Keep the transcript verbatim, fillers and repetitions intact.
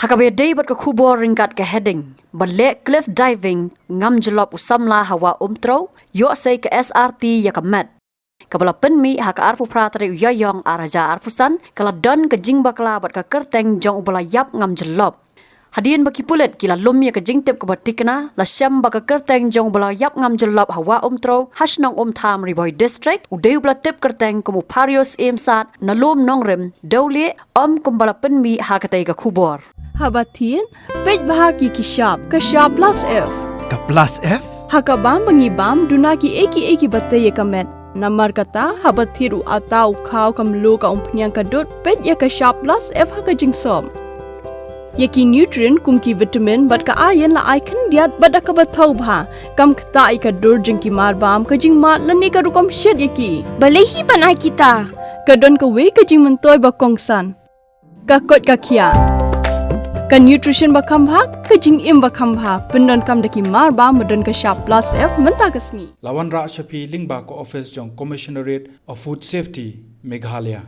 Ha kaba ïadei bad ka khubor ryngkat ka heading, ba leh cliff diving ngam jyllop u samla ha Wah Umtrew, ïoh sei ka S R T ïa ka met. Kaba la pynmih ha ka arphew phra tarik u Ïaïong ar hajar arphew san, ka la don ka jingbakla bad ka kyrteng jong uba la ïap ngam jyllop. Hadien ba ki pulit ki la lum ïa ka jingtip kaba tikna, la shem ba ka kyrteng jong uba la ïap ngam jyllop ha Wah Umtrew, ha shnong Umtham, Ri Bhoi District, u dei uba la tip kyrteng kum u Pharius Imsat, na Lum Nongrim, Dewlieh, ym kumba la pynmih ha katei ka khubor. Haba thied, peit bha ïa ki shap, ka shap plus F. Ka plus F? Ha ka bam ba ngi bam, duna kiei kiei kiba tei ïa ka met. Namar kata, haba thied u atta, u khaw, ka mluh, ka umphniang, ka dud, peit ïa ka shap plus F ha ka jingsop. Ïa ki nutrient kum ki vitamin bad ka iron la ai khyndiat bad da kaba thew bha. Kam ktah ïa ka dur jong ki marbam, ka jingmad lane ka rukom shet ïa ki. Balei hi ban ai kita? Ka don kawei ka jingmyntoi ba kongsan. Ka koit ka khiah. Ka nutrition ba kham bha, ka jingim ba kham bha. Pyndonkam da ki marbam ba don ka shap plus F mynta ka sngi. La wanrah sha phi lyngba ka office jong Commissionerate of Food Safety, Meghalaya.